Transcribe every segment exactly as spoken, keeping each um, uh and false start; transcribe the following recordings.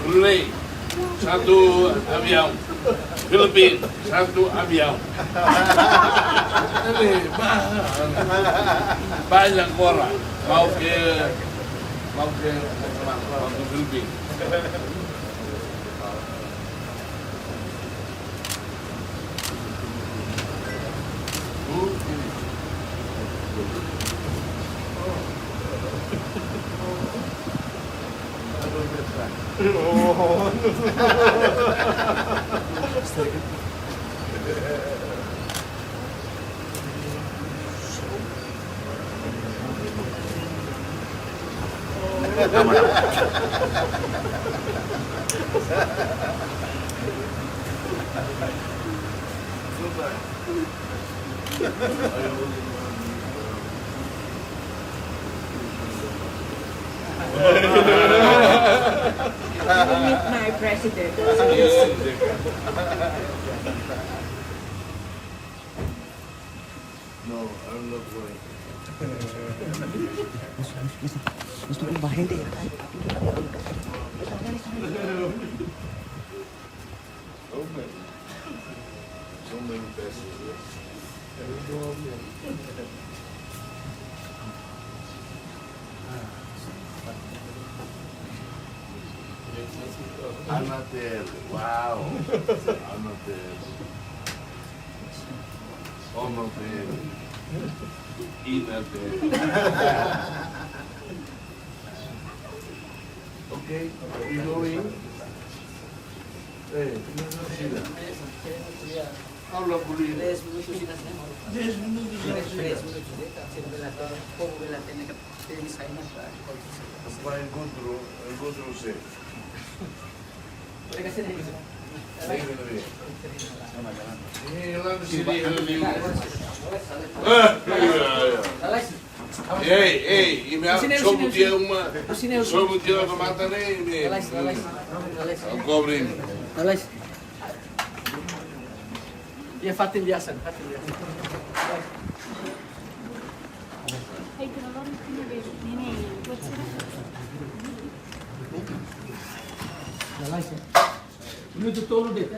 Brunei, satu aviaun. Filipina, satu aviaun. Ele ba-, baixa agora. Mau ke, mau ke, mau ke Filipina. You will meet my president. No, I'm not going. So many, so many passengers. Anatel, wow. Anatel. Onotel. Inatel. Okay, we going. Eh, sila. Aula kuliah. Dez minutos sila, señor. Dez minutos sila. Dez minutos, eh, tak sila bela tene, povu bela tene, ka tene sai na ka. Para encontro, encontro se. Eh, lá no sini, eh, eh, eh, eh, e me Sini, só sini, podia sini. Uma, sini, só podia uma mata, né? Lalais, lalais. Lalais. Cobre. Lalais. Ia fatin biasa, fatin biasa. Lalais. Minutu tolu de'it.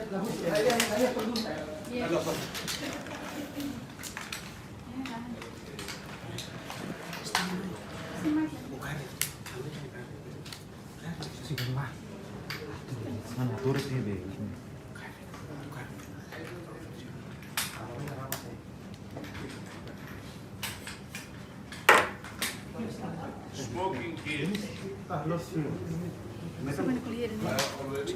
Smoking kids. Ah, no, sí. Already?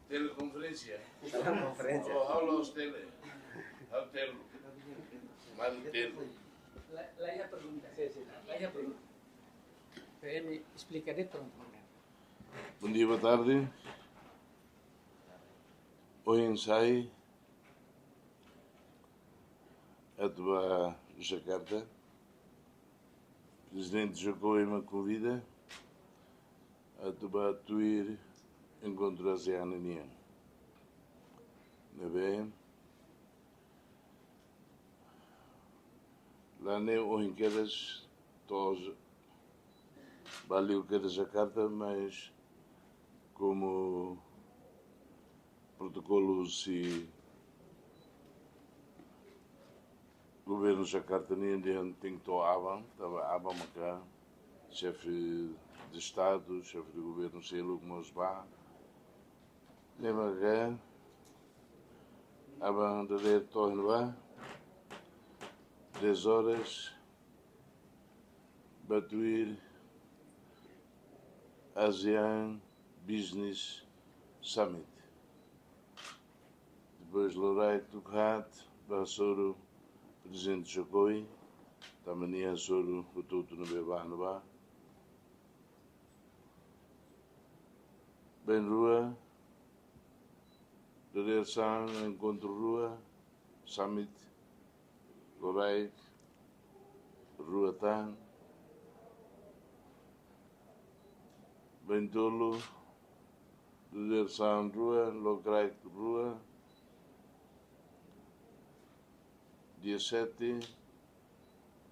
Telekonferénsia. Telekonferénsia. Oh, ha'u la'ós tele. Ha'u telu. Malu telu. La, la iha pergunta. Sin, sin. La iha pergunta. Imi esplika de'it, prontu. Bom dia, boa tarde. Ohin sai atu bá Jakarta. Prezidente Jokowi mak konvida atu bá tuir enkontru ASEAN nian. Ne'ebé, la ne'e ohin kedas to'o bá liu kedas Jakarta, mas komu protokolu husi governu Jakarta nian dehan tenke to'o aban, tanba aban maka xefe de Estadu, xefe de governu seluk mós bá. Ne'e maka aban dadeer to'o iha ne'ebá, dez horas, ba tuir ASEAN Business Summit. Depois, loraik tukuhaat, ba hasoru Prezidente Jokowi, tanba nia hasoru hotu-hotu ne'ebé bá ne'ebá. Bainrua, dadeer-saan enkontru rua, summit, loraik rua tan. Baintolu, dadeer-saan rua, loraik rua. Dia sete,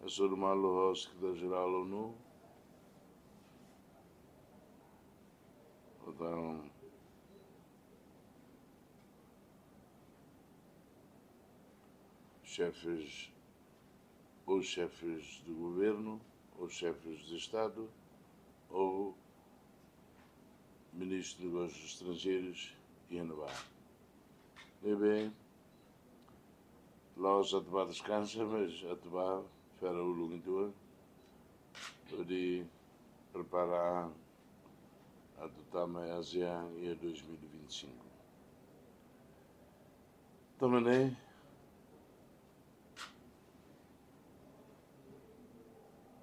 hasoru malu ho Sekretáriu-Jerál ONU. Entaun, chefes, ou chefes de governo, ou chefes de Estado, ou ministru de Negósius Estranjeirus iha ne'ebá. Ne'ebé, la'ós atu bá deskansa, mas atu bá fera uluk uitoan, hodi prepara atu tama iha ASEAN iha dois mil e vinte e cinco. Tanba ne'e,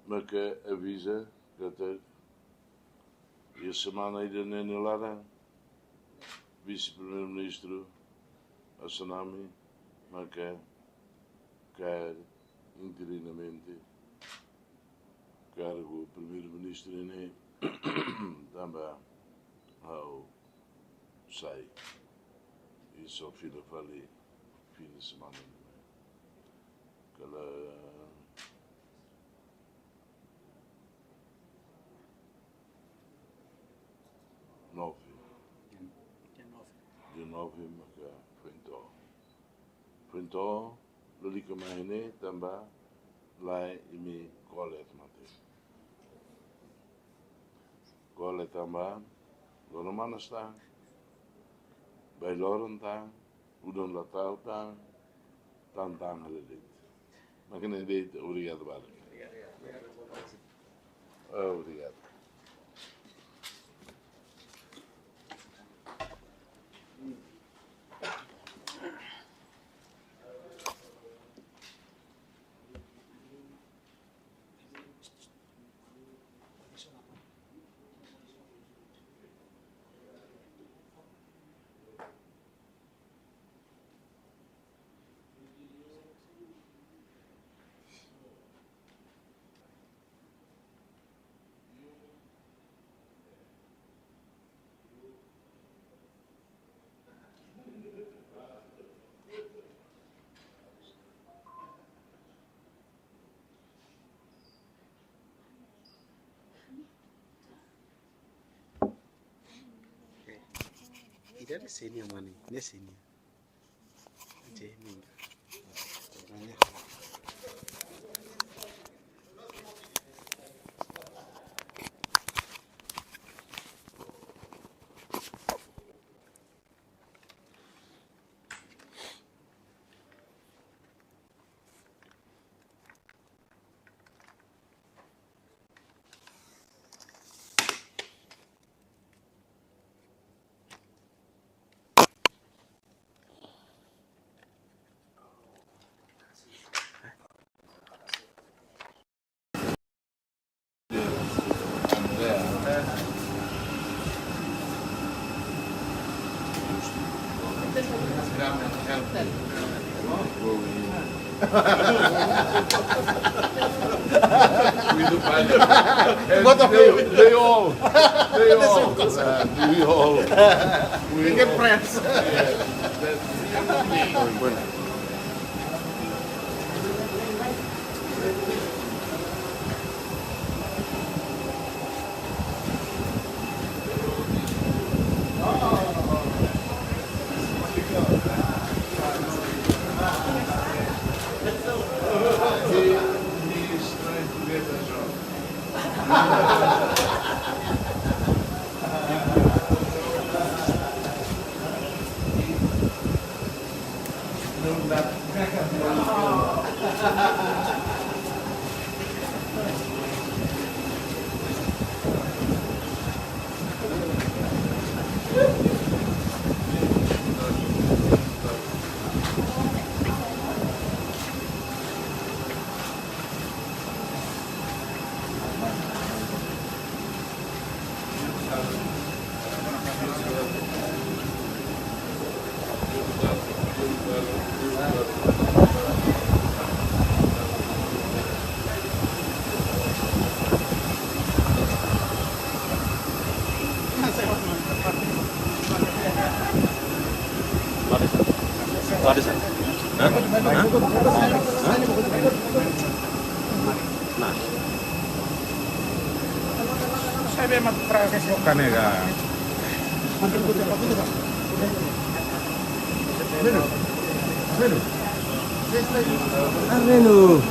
maka aviza katak iha semana ida-ne'e nia laran, Vise-Primeiru-Ministru Assanami maka kaer interinamente kargu Primeiru-Ministru ne'e tanba ha'u sai. I só fila fali fim de semana ne'e. Kala nove. Dia nove. Dia nove maka foin to'o. Foin to'o, lalika mai ne'e tanba lai imi kolet mate. Kolet tanba, loron manas tan, bailoron tan, udan la tau tan, tan tan halelit. Maka ne'e de'it, obrigadu barak. Obrigadu. Ida ne'e senior mani, ne'e senior. Oke, minggu. What of they, you? They all, they all, uh, we all, we all. Friends. Yeah, that's, Kanega. Armenu.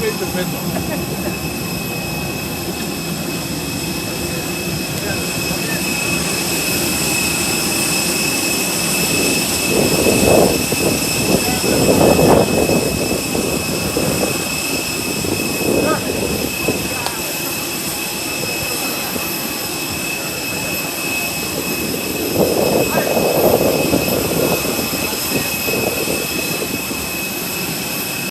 Feito, feito.